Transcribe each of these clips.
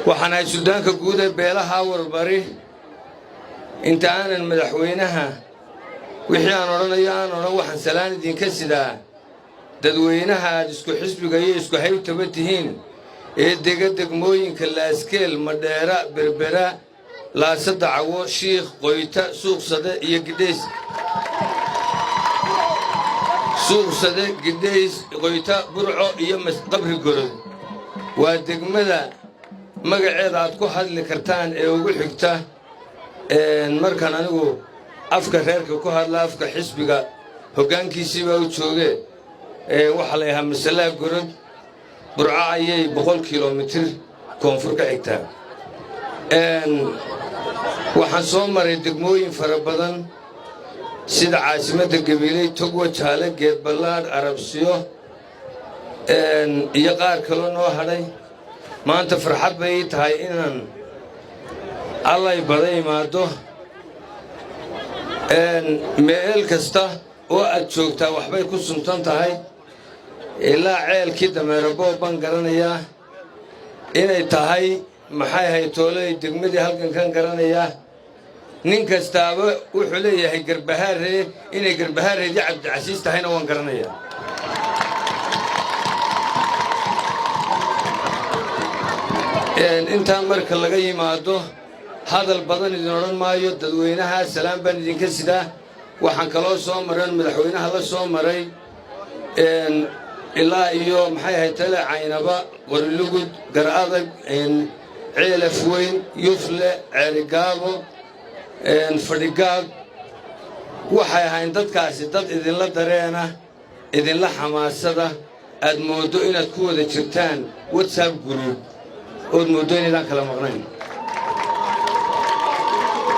Waxaan ahay suldaanka guud ee beelaha Warbari. Inta aanan madaxweynaha wixii aan odhanayo aan odhan, waxaan salaan idinka sidaa dadweynaha aad isku xisbiga iyo isku haybtaba tihiin ee dega degmooyinka Laaskeel, Madheera, Berbera, Laasada Cawo, Shiikh, Qoyta, Suuqsade iyo Gidhays, Suuqsade, Gidhays, Qoyta, Burco iyo Qabri Gorod. Waa degmada magaceeda aad ku hadli kartaan ee ugu xigta. Markaan anigu afka reerka ku hadla, afka xisbiga hoggaankiisii baa u jooge. Waxaa la yidhahaa Masalaa Gorod. Burco ayay 100 kilomitir koonfur ka xigtaa. Waxaan soo maray degmooyin fara badan, sida caasimadda Gabiiley, Togwa Jaale, Geedballaadh, Arabsiyo iyo qaar kaloo noo hadhay. Maanta farxad bay ii tahay inaan Allay bada imaaddo. Meel kasta oo aad joogtaa waxbay ku suntan tahay. Ilaa ceelkii Dameeraboob baan garanayaa inay tahay, maxay ahayd, tooley degmadii halkan kan garanayaa. Nin kastaaba wuxuu leeyahay Garbahaaree. Inay Garbahaareedii Cabdicasiis tahayna waan garanayaa. Intaa marka laga yimaado, hadal badan idin odhan maayo. Dadweynaha salaan baan idinka sidaa. Waxaan kaloo soo maray, madaxweynaha la soo maray ilaa iyo, maxay ahayd, Tale, Caynaba, Qorilugud, Gar Adag, Ceelaf Weyn, Yufle, Ceerigaabo, Fadhigaab. Waxay ahayn dadkaasi dad idinla dareena, idinla xamaasada, aad mooddo inaad ku wada jirtaan WhatsApp group, ood mooddo inaydaan kala maqnayn.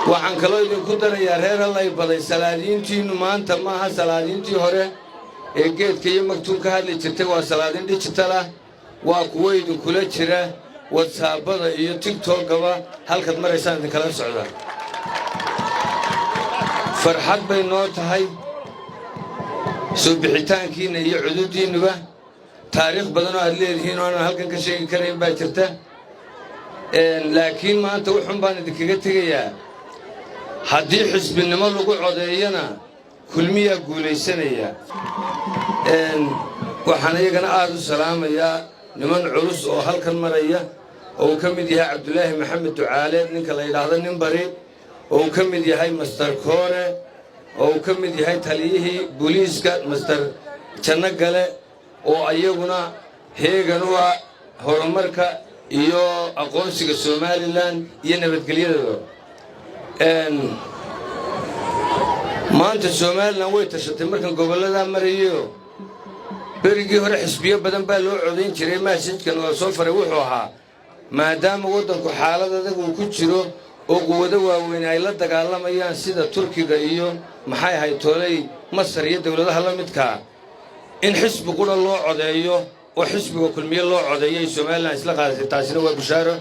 Waxaan kaloo idinku darayaa, reer Allay Baday, salaadiintiinnu maanta maaha salaadiintii hore ee geedka iyo magtuun ka hadli jirtay. Waa salaadiin digital ah, waa kuwo idinkula jira WhatsAppada iyo TikTokgaba. Halkaad maraysaan idinkala socdaa. Farxad bay noo tahay soo bixitaankiinna iyo cududdiinnuba. Taariikh badan oo aad leedihiin oo aanan halkan ka sheegi karayn baa jirta, laakiin maanta wuxun baan idinkaga tegayaa: haddii xisbinimo lagu codeeyana, Kulmiyaa guulaysanaya. Waxaan iyagana aad u salaamayaa niman culus oo halkan maraya, oo uu ka mid yahay Cabdulaahi Maxamed Ducaale, ninka la yidhaahdo nin bari, oo uu ka mid yahay Master Koore, oo uu ka mid yahay taliyihii booliiska, Master Janno Gale, oo iyaguna heegan u ah horumarka iyo aqoonsiga Somaliland iyo nabadgelyadooda. Maanta Somaliland way tashatay. Markan gobolladaa marayo, berigii hore xisbiyo badan baa loo codayn jiray. Message-kan la soo faray wuxuu ahaa, maadaama waddanku xaalad adag uu ku jiro oo quwado waaweyn ay la dagaalamayaan, sida Turkiga iyo, maxay ahayd, tooley, Masar iyo dowladaha la midkaa, in xisbi qudha loo codeeyo oo xisbiga Kulmiye loo codeeyo ay Somaliland isla qaadatay. Taasina waa bushaaro.